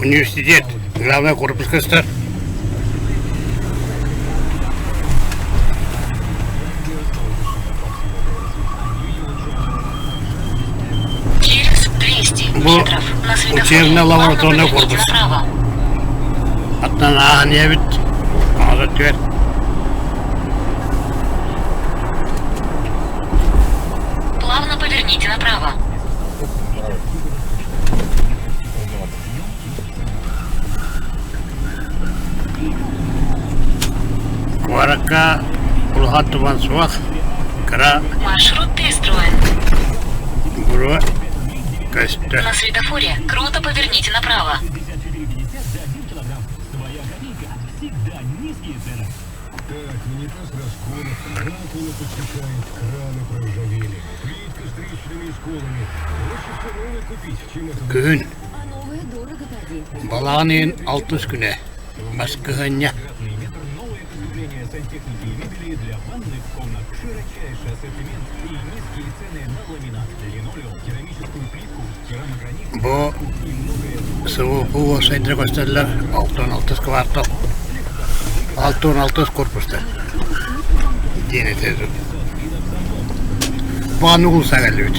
Университет главный корпус көстөр. Через 200 Бу метров на светофоре учебно-лабораторный плавно поверните корпус. направо. Аттан ааһан иһэбит. Аҕа түөр. Плавно поверните направо. Куоракка улахан туман суох, кыра Маршрут перестроен. буруо көстөр. На светофоре круто поверните направо. Күһүн балаҕан ыйын алтыс күнэ баскыһыанньа Бу СВП уопсайдара көстөллөр 66 квартал 66 корпустар диэн этэр Бааны уулусса кэллибит.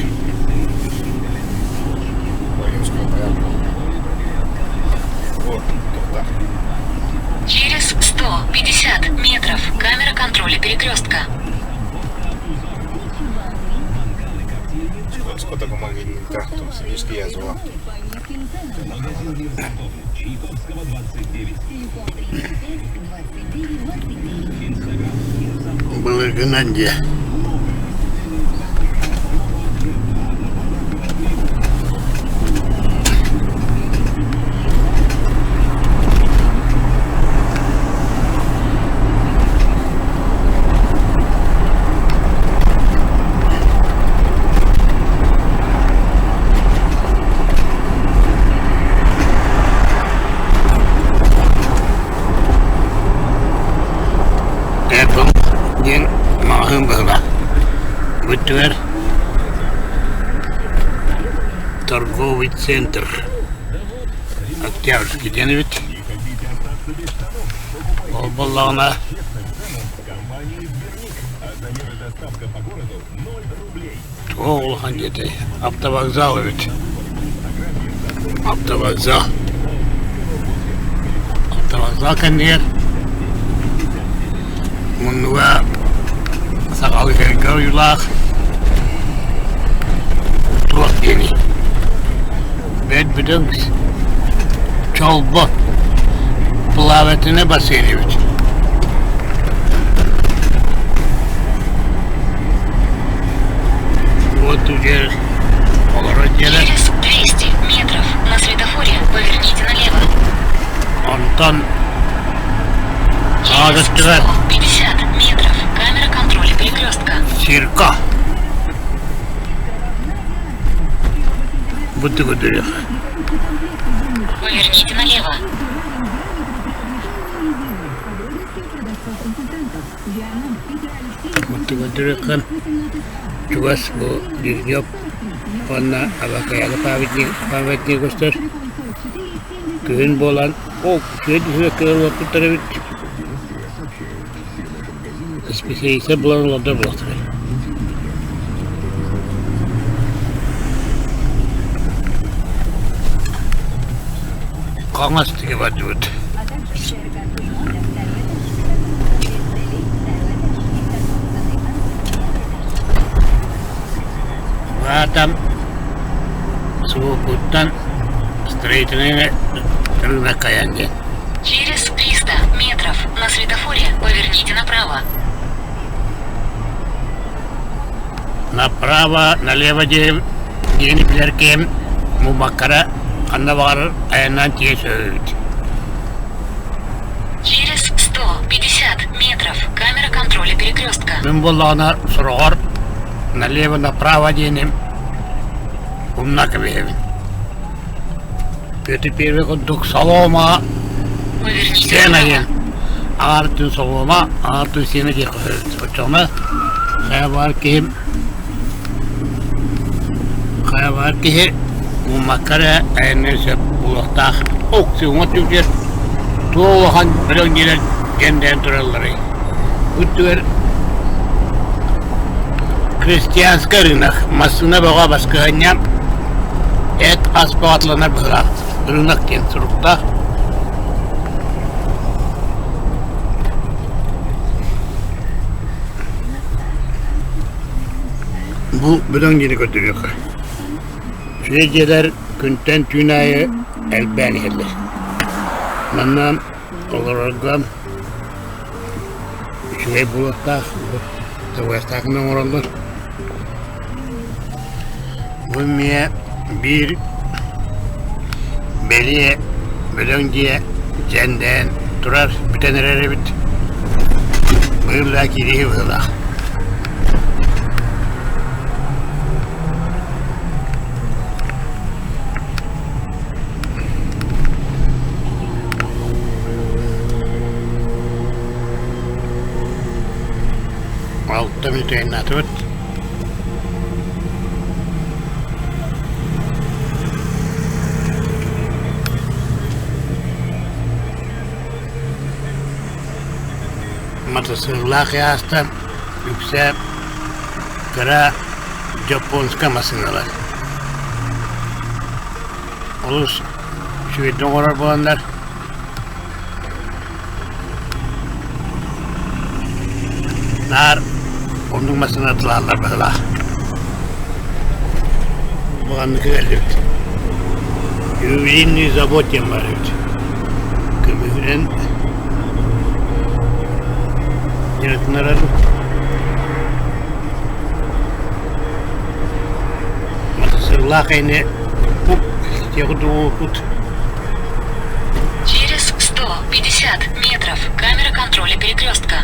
Через 150 метров камера контроля перекрестка. Былыргынан дьэ Apple диэн маҕаһыын быһыылаах. Бу өттүгэр торговый центр Октябрьский диэн эбит. Ол буоллаҕына Туох улахан дьиэтэй? Автовокзал эбит. Автовокзал. Автовокзал кэннигэр муннуга сахалыы кэргэ ойуулаах туох диэний? Бэрт бөдөҥ чолбон плавательный бассейн эбит. Вот уже олорор дьиэлэр. Через 200 метров на светофоре поверните налево. Онтон Через Ааҕыстыгар 150 метров камера контроля перекрестка. Цирка. Бу түгүдүрүөх. Поверните налево. Бу түгүдүрүөххэ чугас бу Дежнев уонна Абакаяга памятник, памятник көстөр. Күһүн буолан, ол үчүгэй үһүө олорбуттар эбит. Исписэлиистэр булан олордор буолуохтара. Хаҥас диэки бардыбыт. Баатам Суукуттан строительный рынок айан диэн. Через 300 метров на светофоре поверните направо. Направо, налево диэн диэни билэр киһим Мумаккара ханна баҕарар айаннаан тиийэ сөбүт. Через 150 метров камера контроля перекрестка. Мин буоллаҕына сороҕор налево направо диэним умна кэбиһэбин. Петр Первый курдук солома Поверните сена направо. диэн аҕаар түн солома, аҕаар түн сена диэн көһөрөбүт. Оччоҕуна хайа баар киһим хайа баар киһи муммакка эрэ айанныыр сөп буолуохтаах. Аукциоҥҥа түбүгэр туох улахан бөдөҥ дьиэлэр дьэндэйэн туралларый? Үрдүгэр Крестьянскай рынок, массыына бөҕө баскыһыанньа, эт ас бөҕөтүланар быһыылаах рынок диэн суруктаах. Бу бөдөҥ дьиэни көрдөрүөххэ. Үчүгэй дьиэлэр күнтэн түүн аайы элбээн иһэллэр. Манна олорорго үчүгэй буолуохтаах, табыгастаахын оҥороллор. Бу эмиэ биир бэлиэ бөдөҥ дьиэ дьэндэйэн турар, бүтэн эрэр эбит. Быйыл да киирииһи быһыылаах. Алта мүнүүтэ айаннаатыбыт. Матасыыллаах ааста үксэ кыра дьоппуонска массыыналар. Олус үчүгэйдик оҥорор буоланнар наар оннук массыына тылааллар быһыылаах. Буганныкы кэллибит. Ювелирный завод диэн баар эбит. Көмүһүнэн дьарыктанар Матасыыллаах эйни пук курдук Через 150 метров камера контроля перекрестка.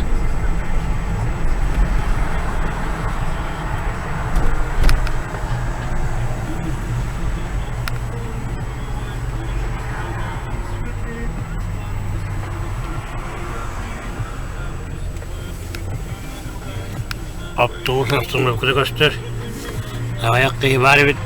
Автобус остановката көстөр. Аҕыйах киһи баар эбит.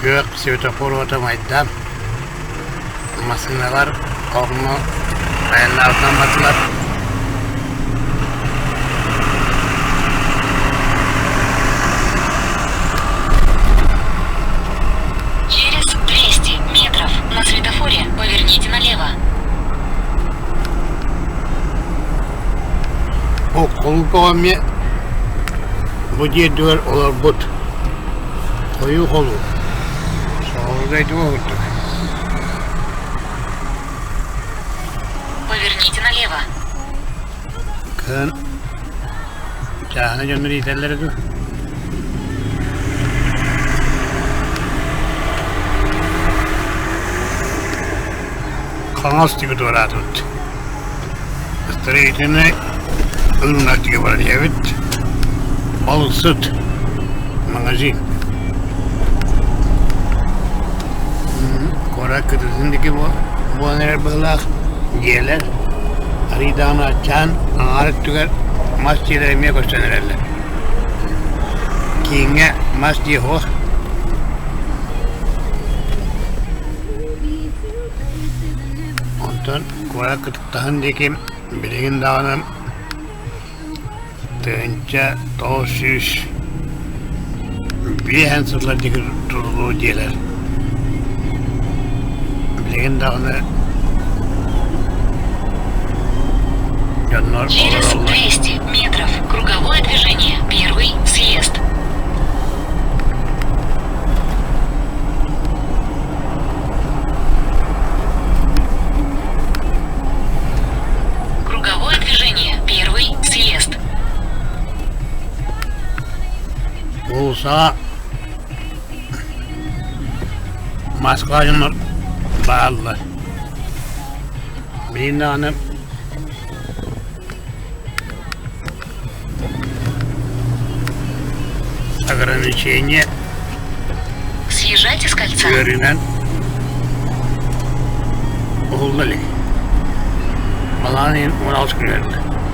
Күөх светофор уота майда, массыыналар хоһуҥҥа айаннаабытынан бардылар. Через 200 метров на светофоре поверните налево. Ол холуупаҕа эмиэ бу дьиэ үрдүгэр олорбут хойуу холууп соҕуруу дойдуга курдук. Поверните налево. Кыһын чааһына дьоннор иитэллэрэ дуу? Хаҥас диэки туораатыбыт. Строительнай ырыынак диэки баран иһэбит. Балыксыт магазин. Куорат кытыытын диэки буолан эрэр быһыылаах дьиэлэр арыый даҕаны аччаан аҥаар өттүгэр мас дьиэлэр эмиэ көстөн эрэллэр. Кииҥҥэ мас дьиэ суох. Онтон куорат кытыктаһын диэки билигин даҕаны 1905 сыллар диэки тутуллубут дьиэлэр билигин даҕаны дьоннор Через олороллор. 200 метров круговое движение. Первый съезд. Круговое движение. Первый съезд. Уулусса Уулуссаҕа Москва дьоннор бааллар. Билигин даҕаны ограничение Съезжайте с кольца. Үөрүнэн уһулла илик. Балаҕан ыйын 16 күнүгэр.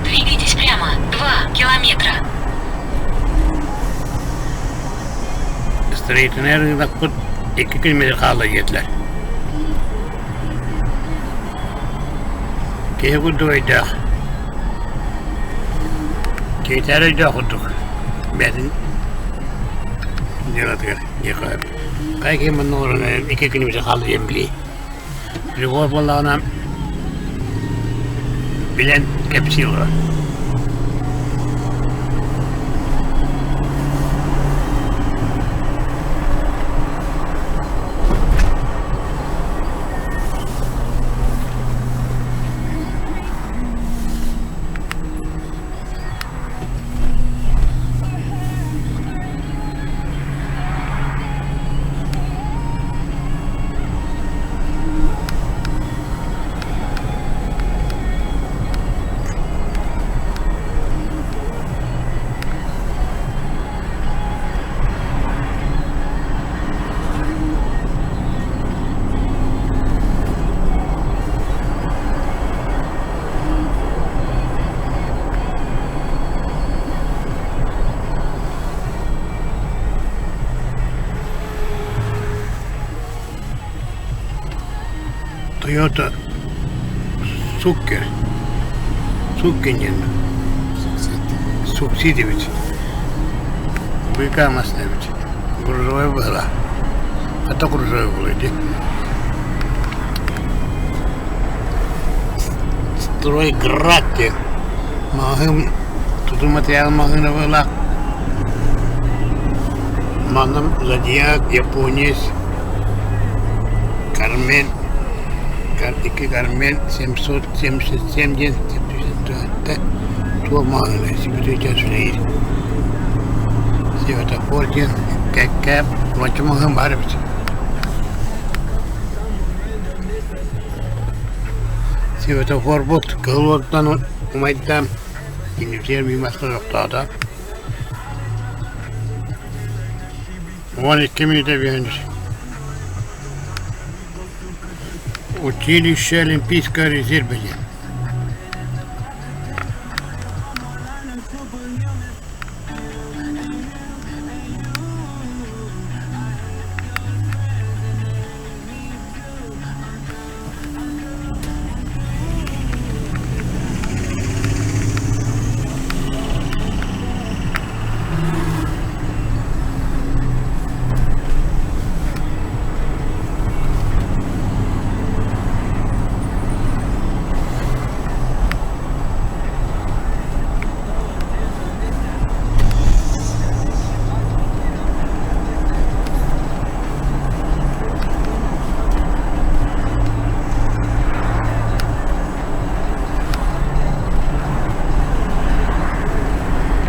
Двигайтесь прямо 2 километра. Строительнай рынокпыт 2 километр хаалла диэтилэр. Киһи курдук өйдөөх. Киһитэ эрэ өйдөөх курдук. Бэйэтин дьыалатыгар диэххэ сөп. Хайа киһи манна олорон 2 километр хаалла диэн билиий. Прибор буоллаҕына билэн кэпсии олорор. Toyota Sukker Sukkin диэн Сукси диэбит быыкаа массыына эбит грузовой быһыылаах хата грузовой буолуо дии Стройград диэн маҕаһыын тутуу материалын маҕаһыына быһыылаах Манна Зодиак, Японец, Кармен, икки Кармен 777 диэн туох маҕаһыына сибэтиэчэ сүрэйир Светофор диэн кэккэ уонча маҕаһыын баар эбит. Светофорбут кыһыл уоттан умайда, кинибитигэр мимо тохтоото. 12 мүнүүтэ биһэн Училище Олимпийского резерва диэн.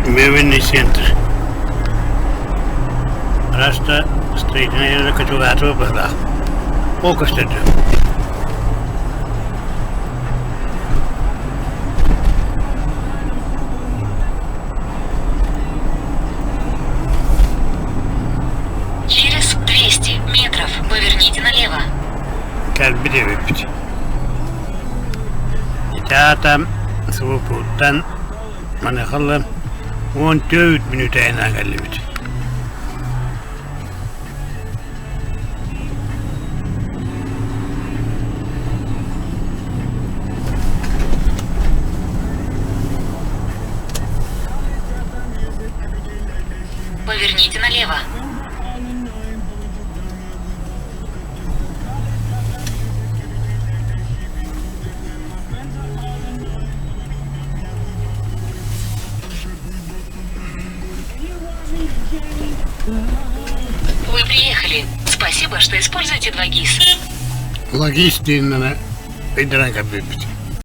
Мебельный центр. Раста строительная катулатова была. Ол көстөрдө. Через 200 метров поверните налево. Кэлбит эбиппит. Ити аата Субупуттан маныхалла 14 мүнүүтэ айаннаан кэллибит. Поверните налево. Вы приехали. Спасибо, что используете 2GIS. Логист диэн ыйдаран көрбүппүт.